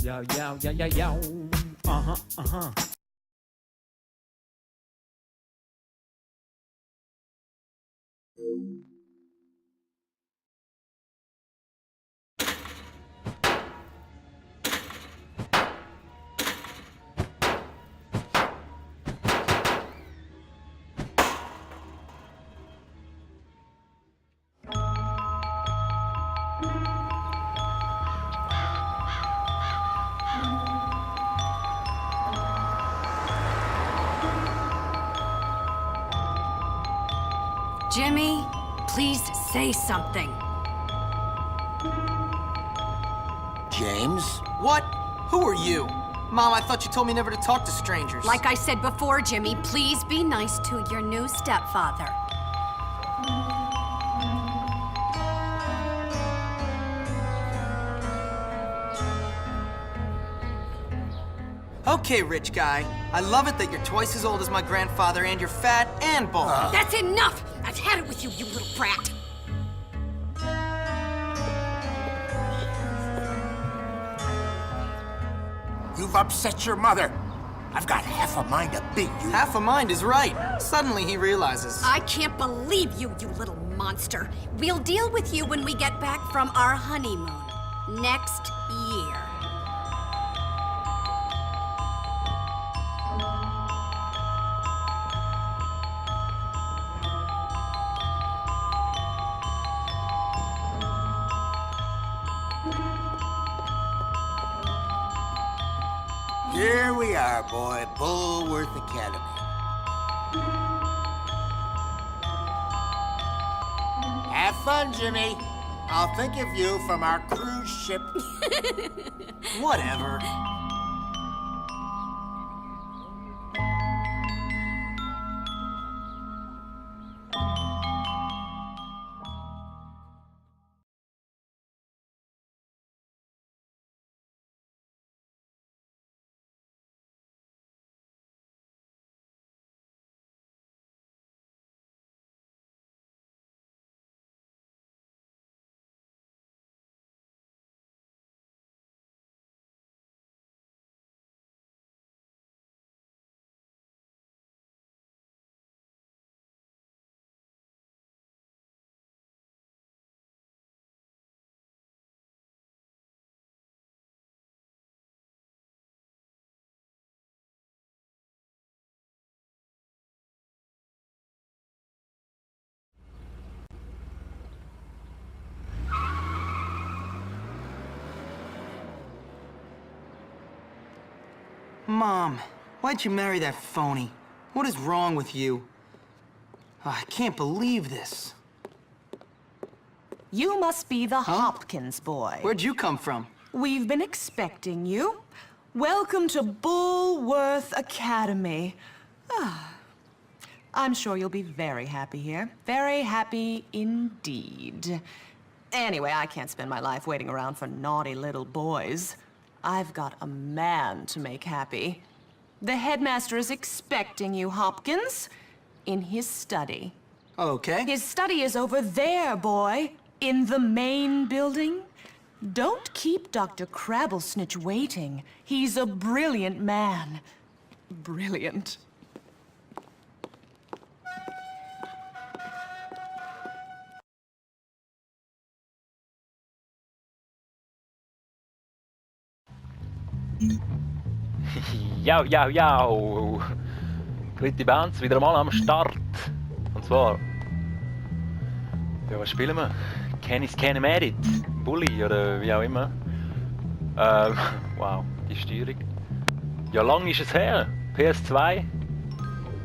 Yo, yo, yo, yo, yo. Uh-huh, uh-huh. Jimmy, please say something. James? What? Who are you? Mom, I thought you told me never to talk to strangers. Like I said before, Jimmy, please be nice to your new stepfather. Okay, rich guy. I love it that you're twice as old as my grandfather and you're fat and bald. That's enough! I've had it with you, you little brat! You've upset your mother. I've got half a mind to beat you. Half a mind is right. Suddenly he realizes. I can't believe you, you little monster. We'll deal with you when we get back from our honeymoon. Next year. Here we are, boy. Bullworth Academy. Have fun, Jimmy. I'll think of you from our cruise ship. Whatever. Mom, why'd you marry that phony? What is wrong with you? I can't believe this. You must be the Hopkins boy. Where'd you come from? We've been expecting you. Welcome to Bullworth Academy. I'm sure you'll be very happy here. Very happy indeed. Anyway, I can't spend my life waiting around for naughty little boys. I've got a man to make happy. The headmaster is expecting you, Hopkins, in his study. Okay. His study is over there, boy, in the main building. Don't keep Dr. Crabblesnitch waiting. He's a brilliant man. Brilliant. Jau, jau, jau! Dritte Bands wieder mal am Start. Und zwar... Ja, was spielen wir? Kenny's Kenny Merit? Bully oder wie auch immer. Wow, die Steuerung. Ja, lang ist es her. PS2.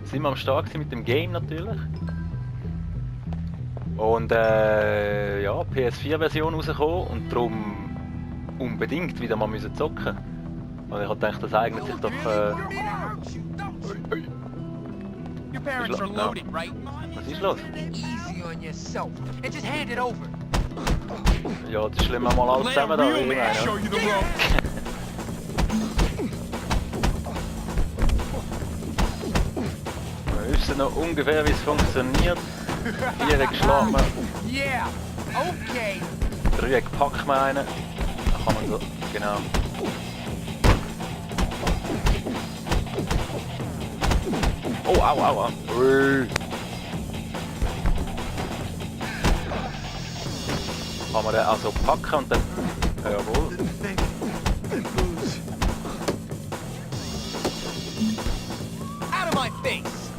Sind wir am Start mit dem Game natürlich. Und ja, PS4-Version rausgekommen und darum unbedingt wieder mal müssen zocken. Und ich habe gedacht, das eignet sich doch... Your parents are loaded, right? Was ist los? Easy on yourself and just hand it over. Ja, das schlimm wir mal alles zusammen da. Real man show you the ropes. Wir wissen noch ungefähr, wie es funktioniert. Viereck schlagen wir, Yeah, okay. Dreieck packen wir einen. Dann kann man so, genau. Oh, au, au, au. Ui. Kann man den also packen und dann... Jawohl. Out of my face!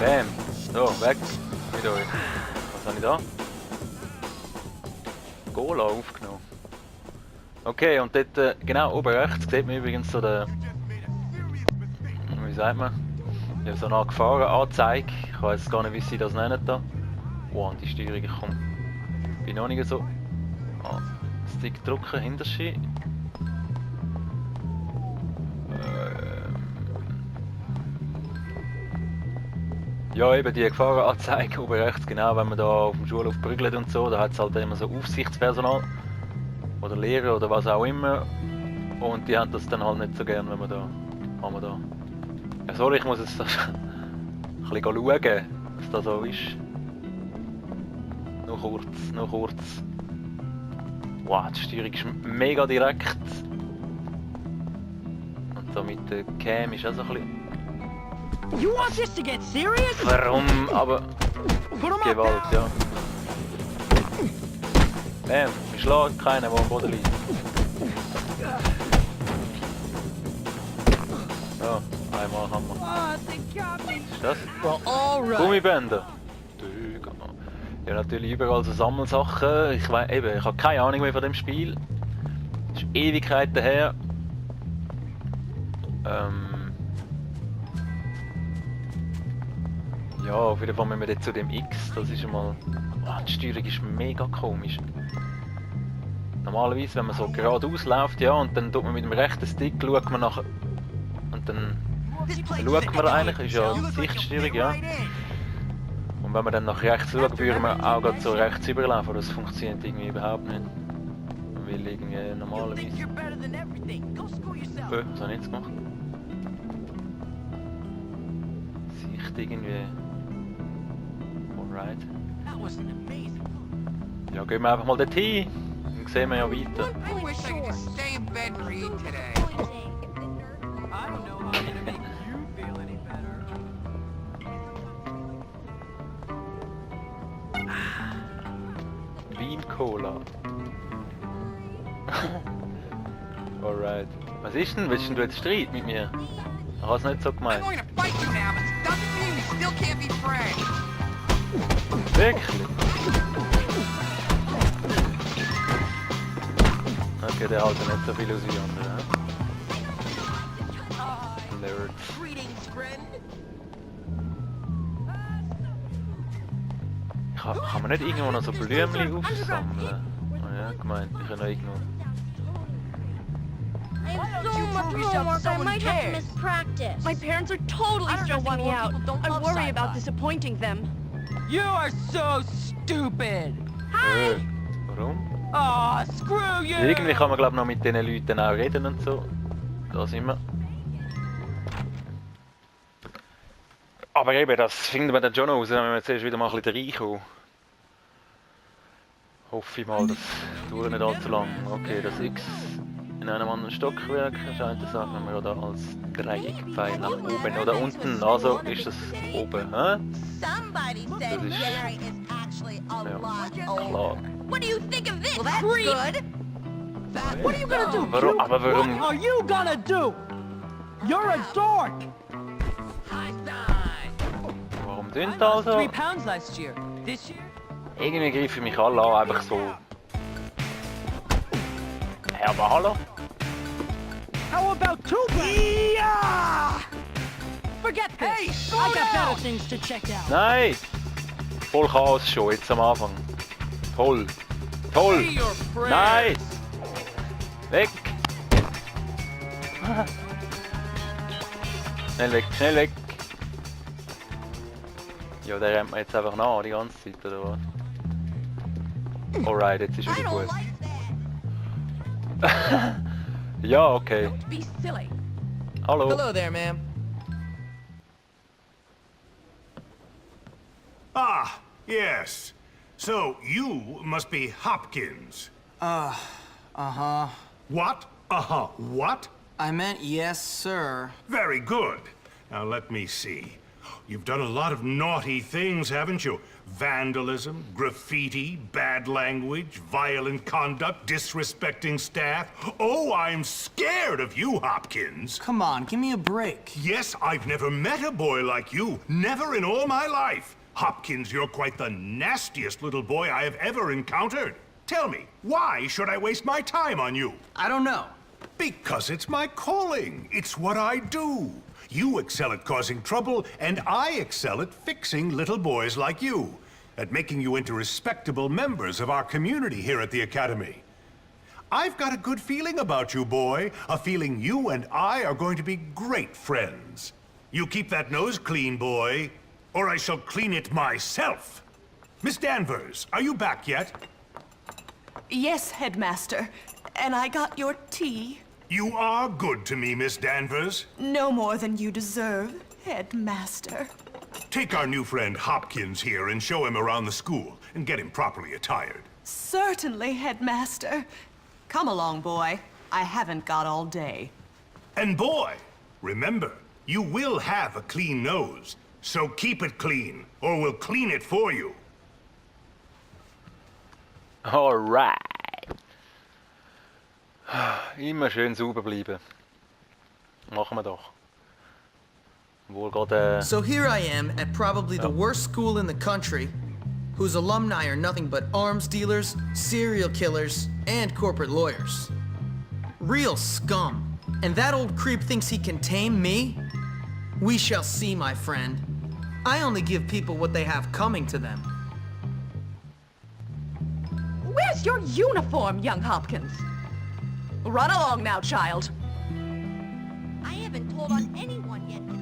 Bam. So, weg mit euch. Was habe ich da? Gola aufgenommen. Okay, und dort, genau oben rechts, sieht man übrigens so den... Wie sagt man? Ja, so eine Gefahrenanzeige. Ich weiß gar nicht, wie sie das nennen da. Oh, an die Steuerung, ich komme. Bin noch nicht so. Ah, Stick drücken, Hinterschi. Ja, eben die Gefahrenanzeige oben rechts, genau, wenn man da auf dem Schulhof prügelt und so, da hat es halt immer so Aufsichtspersonal. Oder Lehrer oder was auch immer. Und die haben das dann halt nicht so gern, wenn man da... Ja, sorry, ich muss jetzt ein bisschen schauen, was da so ist. Noch kurz. Wow, die Steuerung ist mega direkt. Und da mit der Cam ist auch so ein bisschen... You want this to get serious? Warum? Aber... Gewalt, ja. Bam, ich schlägt keinen, der am Boden liegt. Ja, einmal Hammer. Oh, they got me. Ist das? Well, all right. Gummibänder. Ja, natürlich überall so Sammelsachen. Ich weiß eben, ich habe keine Ahnung mehr von dem Spiel. Das ist Ewigkeiten her. Ja, auf jeden Fall müssen wir jetzt zu dem X. Das ist einmal... Oh, die Steuerung ist mega komisch. Normalerweise, wenn man so geradeaus läuft, ja, und dann tut man mit dem rechten Stick, schaut man nach... Und dann schaut man eigentlich, ist ja Sichtsteuerung, ja. Und wenn man dann nach rechts schaut, würde man auch gerade so rechts überlaufen, aber das funktioniert irgendwie überhaupt nicht. Weil irgendwie normalerweise... Was habe ich jetzt gemacht? Sicht irgendwie... Alright. Ja, gehen wir einfach mal dorthin. Dann sehen wir ja weiter. I wish I could just stay in bed and read today. I don't know how I'm gonna make you feel any better. Bean Cola. Alright. Was ist denn? Willst du jetzt Streit mit mir? Ich hab's nicht so I'm gemeint. going to fight you now, but it doesn't mean we still can't be friends. Wirklich? Okay, der hält nicht so viel aus wie andere, ne? Nerd. Greetings, friend. Kann man nicht irgendwo noch so Blümchen aufsammeln? Oh ja, gemeint, ich habe noch irgendwo... I have so much homework, I might have to miss practice. My parents are totally stressing me out. I worry about disappointing them. You are so stupid. Warum? Oh, screw you. Irgendwie kann man glaube noch mit diesen Leuten auch reden und so. Da sind wir. Aber eben, das finden wir dann schon noch raus, wenn wir jetzt erst wieder mal ein bisschen reinkommen. Hoffe ich mal, das dauert nicht allzu lang. Okay, das X in einem anderen Stockwerk erscheint das auch, wenn wir da als Dreieckpfeil nach oben oder unten, also ist das oben, hä? Somebody said Das ist... Gary is actually a Ja, lot older. klar. What do you think of this? Well, that's good. What are you gonna do? Warum, aber warum... What are you gonna do? You're a dork. Warum sind I da lost so? 3 pounds last year. This year? Irgendwie greifen mich alle an, einfach so. Hey, aber hallo? How about 2 pounds? Yeah! Forget this. Hey, I got better things to check out. Nein! Voll Chaos schon, jetzt am Anfang. Toll. Toll! Say your prayers. Nein! Weg! Schnell weg, schnell weg! Ja, der rennt mir jetzt einfach nach, die ganze Zeit, oder was? Alright, jetzt ist I wieder don't gut. like that. Ja, okay. Be silly. Hallo. Hello there, ma'am. Ah, yes. So, you must be Hopkins. What? What? I meant yes, sir. Very good. Now let me see. You've done a lot of naughty things, haven't you? Vandalism, graffiti, bad language, violent conduct, disrespecting staff. Oh, I'm scared of you, Hopkins. Come on, give me a break. Yes, I've never met a boy like you. Never in all my life. Hopkins, you're quite the nastiest little boy I have ever encountered. Tell me, why should I waste my time on you? I don't know. Because it's my calling. It's what I do. You excel at causing trouble, and I excel at fixing little boys like you. At making you into respectable members of our community here at the Academy. I've got a good feeling about you, boy. A feeling you and I are going to be great friends. You keep that nose clean, boy, or I shall clean it myself. Miss Danvers, are you back yet? Yes, Headmaster. And I got your tea. You are good to me, Miss Danvers. No more than you deserve, Headmaster. Take our new friend Hopkins here and show him around the school and get him properly attired. Certainly, Headmaster. Come along, boy. I haven't got all day. And boy, remember, you will have a clean nose. So keep it clean, or we'll clean it for you. Alright. Immer schön sauber bleiben. Machen wir doch. Wohl gerade. So here I am at probably the worst school in the country, whose alumni are nothing but arms dealers, serial killers, and corporate lawyers. Real scum. And that old creep thinks he can tame me? We shall see, my friend. I only give people what they have coming to them. Where's your uniform, young Hopkins? Run along now, child. I haven't told on anyone yet today.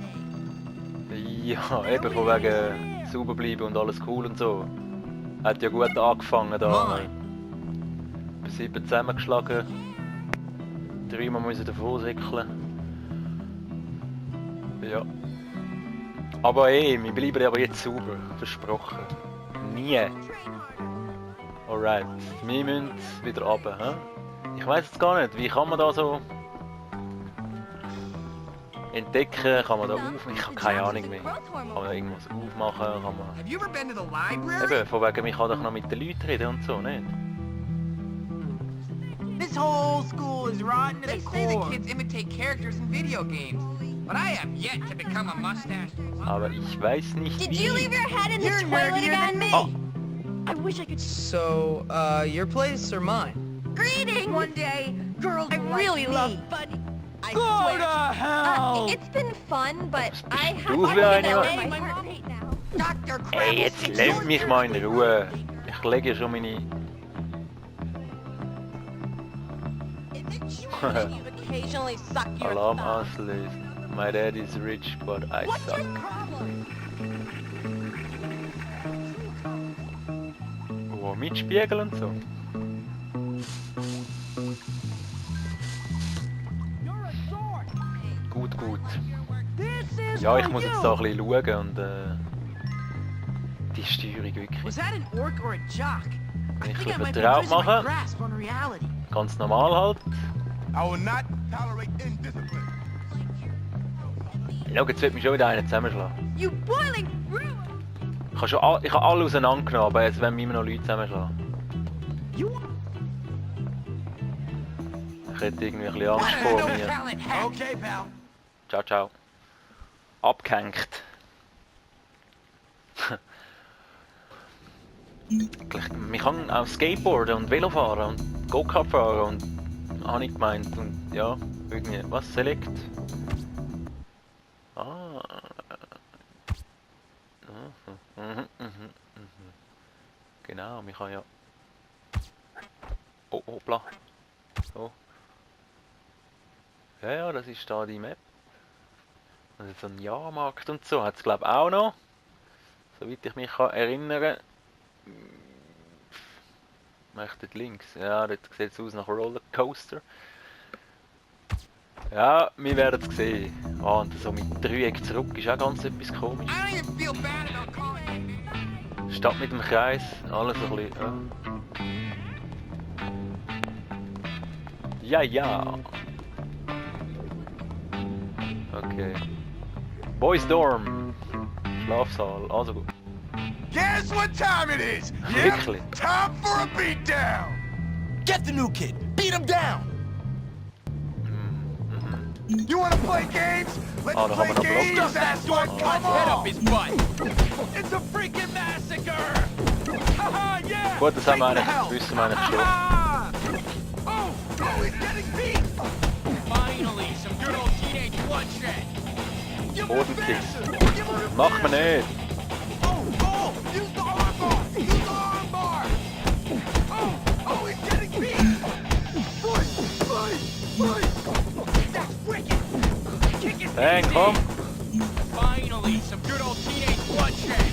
Ja, eben von wegen sauber bleiben und alles cool und so. Hat ja gut angefangen da. Bei 7 zusammengeschlagen. 3 müssen davon säckeln. Ja. Aber wir bleiben aber jetzt sauber. Versprochen. Nie. Alright, wir müssen wieder runter. He? Ich weiß jetzt gar nicht, wie kann man da so entdecken, kann man da aufmachen? Ich habe keine Ahnung mehr. Kann man da irgendwas aufmachen? Kann man... Have you ever been to the library? Eben, von wegen, ich kann doch noch mit den Leuten reden und so, nicht? This whole school is rotten to They the say the core. kids imitate characters in video games. But I have yet to become a mustache. Aber ich weiß nicht Did wie. you leave your head in the You're toilet nerdier than again? me. Oh. I wish I could. So, your place or mine? Greetings! One day, girls I like really me. love Buddy. I Go swear. to hell! It's been fun, but I have Du to für eine know Mann. my heart rate now. Dr. Krabs. Ey, jetzt lass mich mal in Ruhe. Ich lege ja schon meine... Is it true that you occasionally suck your Alarm thumb? auslösen. My dad is rich, but I What's suck. your problem? Oh, mit Spiegel und so. You're a sword. Gut, gut. This is Ja, ich for muss you. jetzt da ein bisschen schauen und die Steuerung wirklich Was that an orc or a jock? I Ich think I will might be vertraut losing my machen. grasp on reality. ganz normal halt. I will not tolerate indiscipline. Schau, jetzt wird mich schon wieder einer zusammenschlagen. You boiling rude! Ich habe alle auseinandergenommen, aber jetzt werden wir immer noch Leute zusammenschlagen. Ich hätte irgendwie ein bisschen Angst vor No mir. talent hack. Okay, pal. Ciao, ciao. Abgehängt. Man kann auch Skateboarden und Velo fahren und Go-Kart fahren und habe ich gemeint und ja, irgendwie, was, Select? Ah. Genau, man kann ja... Oh, hoppla. So. Ja, das ist da die Map. Also so ein Jahrmarkt und so hat es glaube ich auch noch. Soweit ich mich kann erinnern. Dort links. Ja, dort sieht es aus nach Rollercoaster. Ja, wir werden es sehen. Ah, und so mit Dreieck zurück ist auch ganz etwas komisch. I don't even feel bad about calling it. Statt mit dem Kreis, alles so ein bisschen. Ja, ja. Okay. Boys Dorm. Schlafsaal, also gut. Guess what time it is? Wirklich? Time for a beatdown. Get the new kid. Beat him down. You wanna play games? Let's Oh, da haben play wir noch games. Block. That's what Head up his butt. It's a freaking massacre. Haha, yeah. Gut, das haben wir eigentlich, wissen wir eigentlich schon. Oh, he's getting beat. Finally, some good old teenage bloodshed. Give him a Bodenkicks. finisher. Give him a Mach mir nicht! Oh, use the arm bar. Use the arm bar. Oh, he's getting beat. Fight. That's wicked. Kick his Dang, komm! Finally, some good old teenage bloodshed.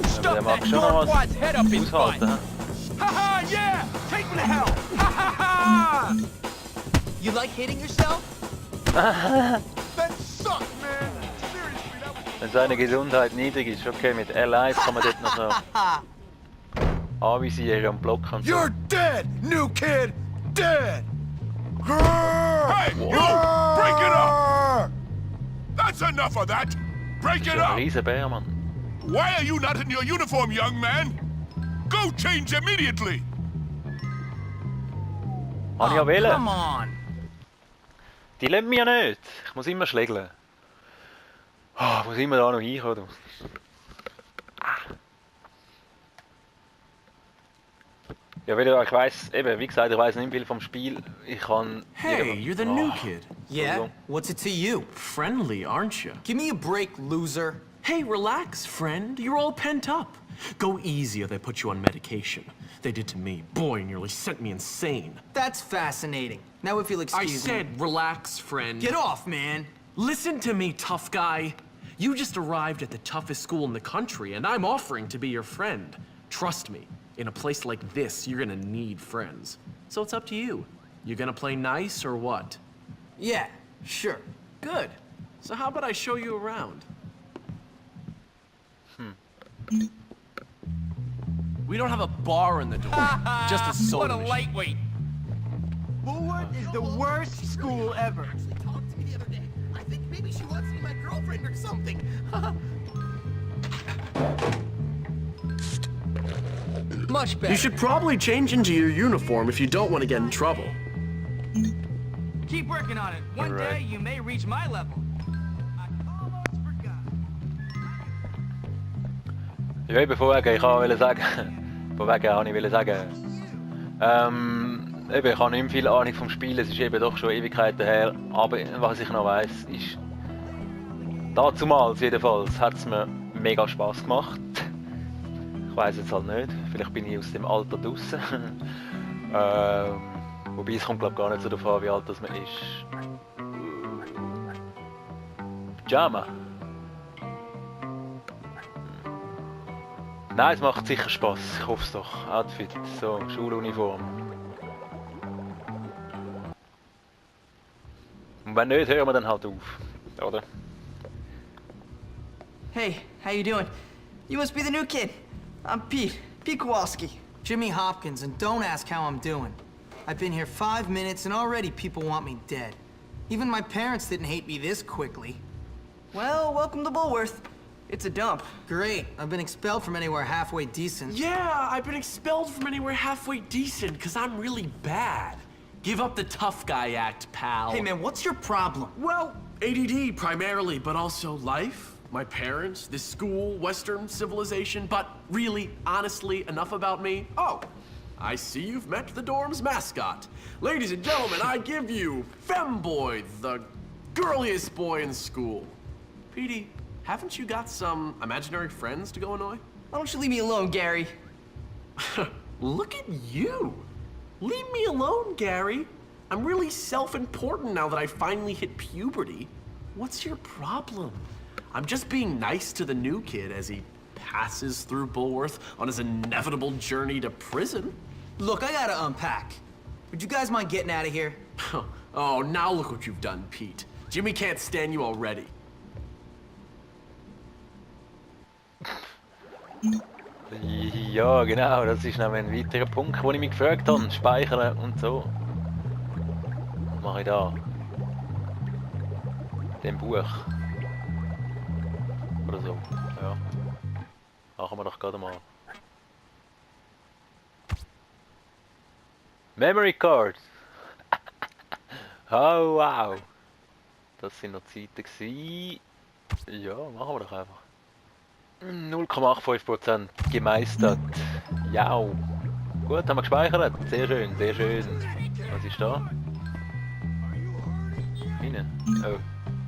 Der Stuff mag that schon noch was Norquad's head up his butt. aushalten. Haha, yeah. Take me to hell. Ha ha ha. You like hitting yourself? That sucked, man. Seriously, that was... Wenn seine Gesundheit niedrig ist, okay, mit L1 kann man dort noch so anvisieren und blocken und so. You're dead, new kid. Dead. Hey, you! Break it up! That's enough of that. Break Das it ist ein up. riesen Bär, Mann. Why are you not in your uniform, young man? Go change immediately. Kann ich ja wählen. Come on. Die lassen mich ja nicht. Ich muss immer schlägeln. Oh, muss immer da noch hinkommen. Ja, weil ich weiss, eben, wie gesagt, ich weiss nicht viel vom Spiel. Ich kann... Hey, you're the new kid. Yeah? What's it to you? Friendly, aren't you? Give me a break, loser. Hey, relax, friend. You're all pent up. Go easy or they put you on medication. They did to me. Boy, nearly sent me insane. That's fascinating. Now if you'll I excuse me. said relax, friend. Get off, man. Listen to me, tough guy. You just arrived at the toughest school in the country, and I'm offering to be your friend. Trust me, in a place like this, you're gonna need friends. So it's up to you. You gonna play nice or what? Yeah, sure. Good. So how about I show you around? We don't have a bar in the door, just a soda What a machine. lightweight. Bullwood is the worst school ever. Talked to me the other day. I think maybe she wants to be my girlfriend or something. Much better. You should probably change into your uniform if you don't want to get in trouble. Keep working on it. One Right. day you may reach my level. I almost forgot. Ja, eben vorweg, ich wollte sagen, vorweg habe ich sagen, eben, ich habe nicht mehr viel Ahnung vom Spiel, es ist eben doch schon Ewigkeiten her, aber was ich noch weiss, ist, dazumals jedenfalls hat es mir mega Spass gemacht. Ich weiss jetzt halt nicht, vielleicht bin ich aus dem Alter draussen. Wobei es kommt glaube gar nicht so darauf an, wie alt das man ist. Pyjama. Nein, es macht sicher Spass. Ich hoffe es doch. Outfit, so, Schuluniform. Und wenn nicht, hören wir dann halt auf. Oder? Hey, how you doing? You must be the new kid. I'm Pete Kowalski. Jimmy Hopkins, and don't ask how I'm doing. I've been here 5 minutes and already people want me dead. Even my parents didn't hate me this quickly. Well, welcome to Bullworth. It's a dump. Great, I've been expelled from anywhere halfway decent. Yeah, I've been expelled from anywhere halfway decent because I'm really bad. Give up the tough guy act, pal. Hey man, what's your problem? Well, ADD primarily, but also life, my parents, this school, Western civilization, but really, honestly, enough about me. Oh, I see you've met the dorm's mascot. Ladies and gentlemen, I give you Femboy, the girliest boy in school. Petey, haven't you got some imaginary friends to go annoy? Why don't you leave me alone, Gary? Look at you. Leave me alone, Gary. I'm really self-important now that I finally hit puberty. What's your problem? I'm just being nice to the new kid as he passes through Bullworth on his inevitable journey to prison. Look, I gotta unpack. Would you guys mind getting out of here? Oh, now look what you've done, Pete. Jimmy can't stand you already. Ja, genau, das ist nämlich ein weiterer Punkt, den ich mich gefragt habe. Speichern und so. Was mache ich da? Dem Buch. Oder so. Ja. Machen wir doch gerade mal. Memory Card! Oh wow! Das sind noch Zeiten gewesen. Ja, machen wir doch einfach. 0,85% gemeistert. Ja. Gut, haben wir gespeichert. Sehr schön, sehr schön. Was ist da? Hinein.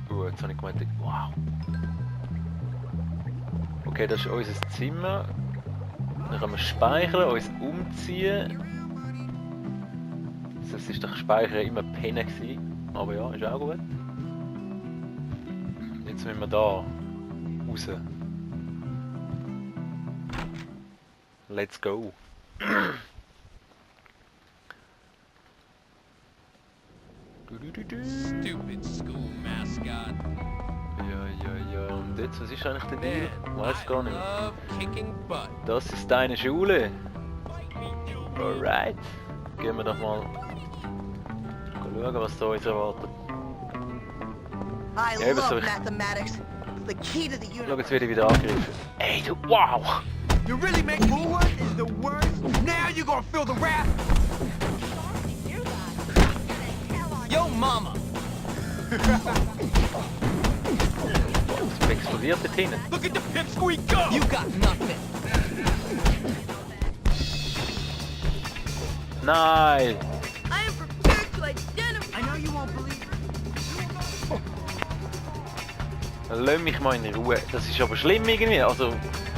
Oh. Jetzt habe ich gemeint. Wow. Okay, das ist unser Zimmer. Dann können wir speichern, uns umziehen. Das ist doch Speichern immer Pennen gewesen. Aber ja, ist auch gut. Jetzt müssen wir da raus. Let's go. Stupid school mascot. Ja. Und jetzt, was ist eigentlich der Deal? Weiß gar nicht mehr. Love kicking butt. Das ist deine Schule. Alright. Gehen wir doch mal schauen, was da uns erwartet. I Ja, love so ich... mathematics. It's the key to the universe. Schau, jetzt werde ich wieder angegriffen. Ey, du... Wow! You really make Woolworth is the worst? Now you're gonna feel the wrath? Yo, mama! Es explodiert dort hinten. Look at the pipsqueak go! You got nothing. Nein! I am prepared to identify. I know you won't believe Lass mich mal in Ruhe. Das ist aber schlimm irgendwie. Also,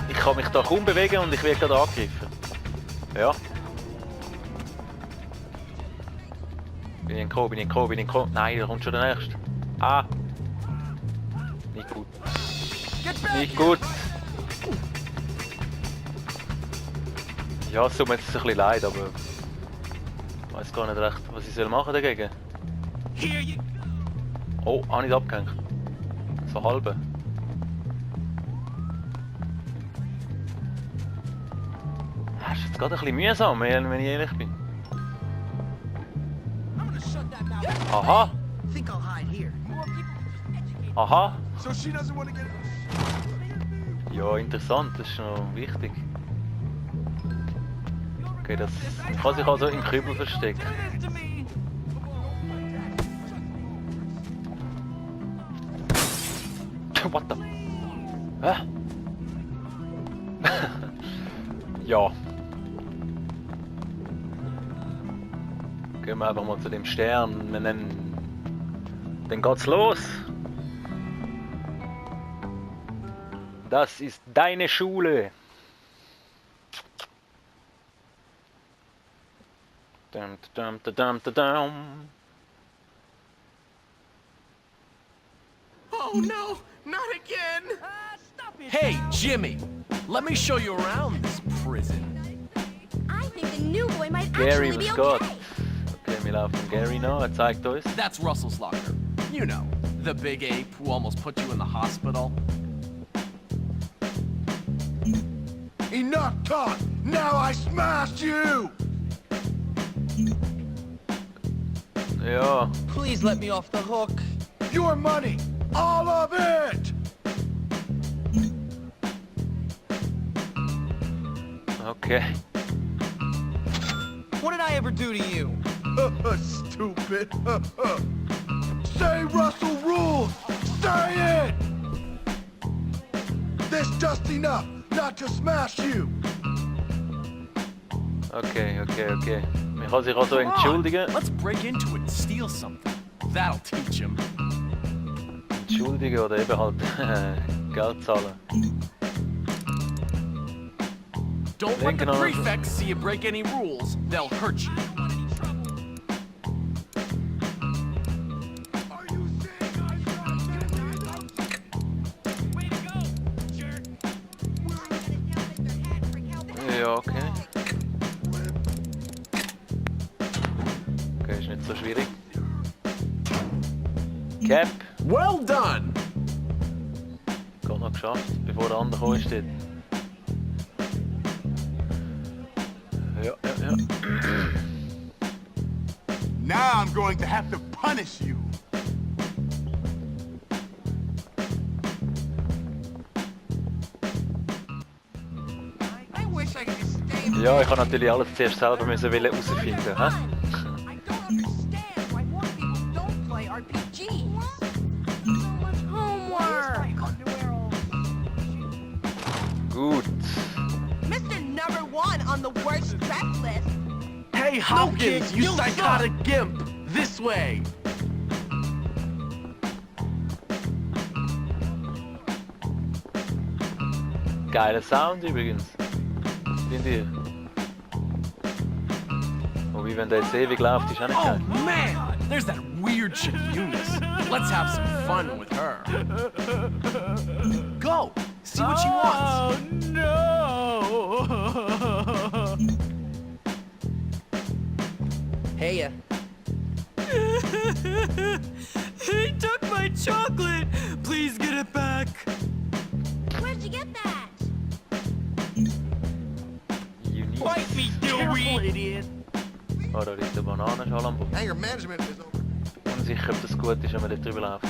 ich kann mich da kaum bewegen und ich werde gerade angegriffen. Ja. Bin ich entkommen? Nein, da kommt schon der nächste. Ah! Nicht gut. Nicht gut! Ja, es tut mir jetzt ein bisschen leid, aber... Ich weiß gar nicht recht, was ich machen soll dagegen. Oh, habe nicht abgehängt. So halbe. Das ist jetzt gerade ein bisschen mühsam, wenn ich ehrlich bin. Aha! I think I'll hide here. Aha! So she doesn't want to get... Ja, interessant, das ist noch wichtig. Okay, das kann sich also im Kübel verstecken. What the... Hä? Ja. Gehen wir einfach mal zu dem Stern. Dann geht's los. Das ist deine Schule. Dum, dum, dum, dum, dum. Oh no, not again! Stop it! Hey, Jimmy! Let me show you around this prison. I think the new boy might Gary actually be was Gott. okay. Okay, wir laufen Gary nach. Zeigt uns. That's Russell's locker. You know, the big ape who almost put you in the hospital. Enough talk! Now I smashed you! Ja. Please let me off the hook. Your money! All of it! Okay. What did I ever do to you? Stupid. Say Russell rules! Say it! This just enough not to smash you! Okay. Man kann sich also Come on, entschuldigen. let's break into it and steal something. That'll teach him. Entschuldigen oder eben halt Geld zahlen. Don't let the Genau. prefects see you break any rules. They'll hurt you. Ja, okay. Okay, ist nicht so schwierig. Cap. Well done! Gerade noch geschafft, bevor der andere gekommen ist. Ja. Now I'm going to have to punish you! Ja, ich habe natürlich alles zuerst selber müssen herausfinden. Hä? I don't understand why more people don't play RPGs. Homework. Gut. Mr. Number One on the worst track list. Hey, Hopkins, kid, you you psychotic gimp! This way! Geiler Sound übrigens. Finde ich. Wobei, wenn der jetzt ewig läuft, ist auch nicht Oh geil. man! There's that weird chick Eunice. Let's have some fun with her. Go! See what she wants. no! Hey, He took my chocolate! Please get it back! Where'd you get that? Unique. Bite me, Careful, Dewey! idiot. Oh, da liegt der Bananenschal am Boden. Anger management is over. Unsicher, ob das gut ist, wenn man dort drüber läuft.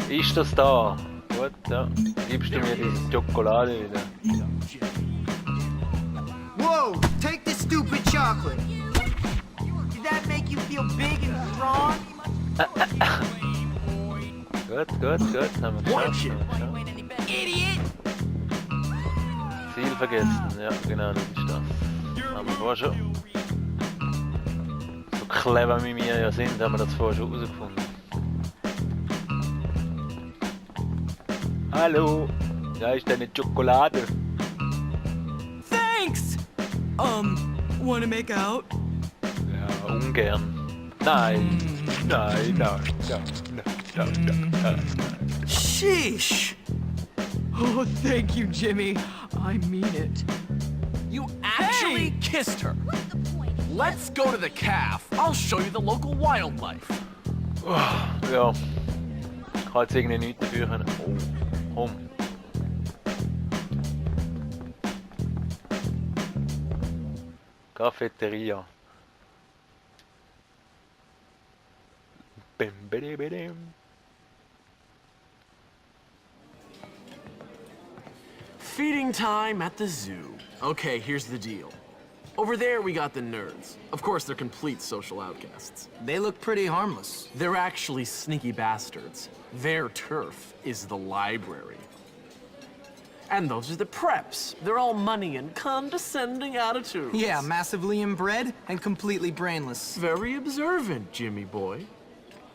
Ist das da? Gut, ja. Gibst du mir diese Schokolade wieder? whoa! Take this stupid chocolate. Did that make you feel big and strong? Gut, gut, gut. Haben wir Watch geschafft. it. Haben wir geschafft. Idiot! Ziel vergessen. Ja, genau, das ist das. Haben wir vorher schon. So clever wie wir ja sind, haben wir das vorher schon herausgefunden. Hallo! Da ist deine Schokolade. Thanks! Wanna make out? Ja, ungern. Nein, nein, nein, nein, nein, nein, nein. Sheesh! Oh, thank you, Jimmy. I mean it. You actually kissed her. Let's go to the calf. I'll show you the local wildlife. Ja, ich kann jetzt irgendwie nichts dafür können. Oh, komm. Cafeteria. Bim, bidi, bidim. Feeding time at the zoo. Okay, here's the deal. Over there, we got the nerds. Of course, they're complete social outcasts. They look pretty harmless. They're actually sneaky bastards. Their turf is the library. And those are the preps. They're all money and condescending attitudes. Yeah, massively inbred and completely brainless. Very observant, Jimmy boy.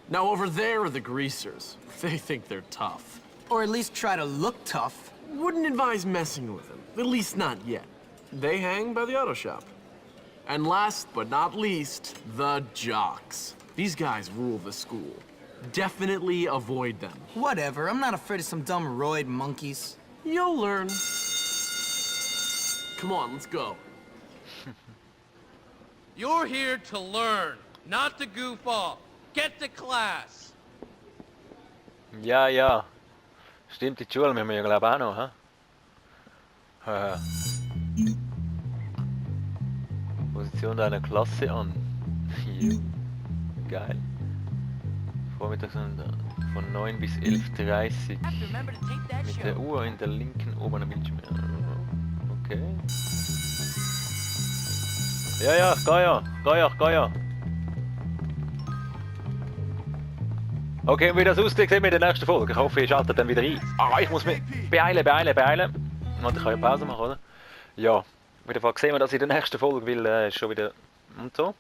Now over there are the greasers. They think they're tough. Or at least try to look tough. Wouldn't advise messing with them, at least not yet. They hang by the auto shop. And last but not least, the jocks. These guys rule the school. Definitely avoid them. Whatever, I'm not afraid of some dumb roid monkeys. You'll learn. Come on, let's go. You're here to learn, not to goof off. Get to class. Ja, ja. Stimmt, die Schule müssen wir ja glaube auch noch, hä? Position deiner Klasse an. Jo. Geil. Vormittags von 9 bis 11:30 mit der Uhr in der linken oberen Bildschirm. Okay. Ja, ja, geh ja. Okay, wie das aussieht, sehen wir in der nächsten Folge. Ich hoffe, ihr schaltet dann wieder ein. Ah, ich muss mich beeilen. Und ich kann ja Pause machen, oder? Ja, auf jeden Fall sehen wir das in der nächsten Folge, weil ist schon wieder und so.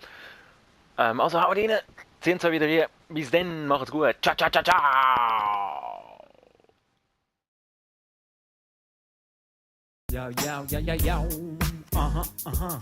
Also haut rein, ziehen Sie wieder rein. Bis dann, macht's gut. Ciao, ciao, ciao, ciao. Yo, yo, yo, yo, yo. Uh-huh, uh-huh.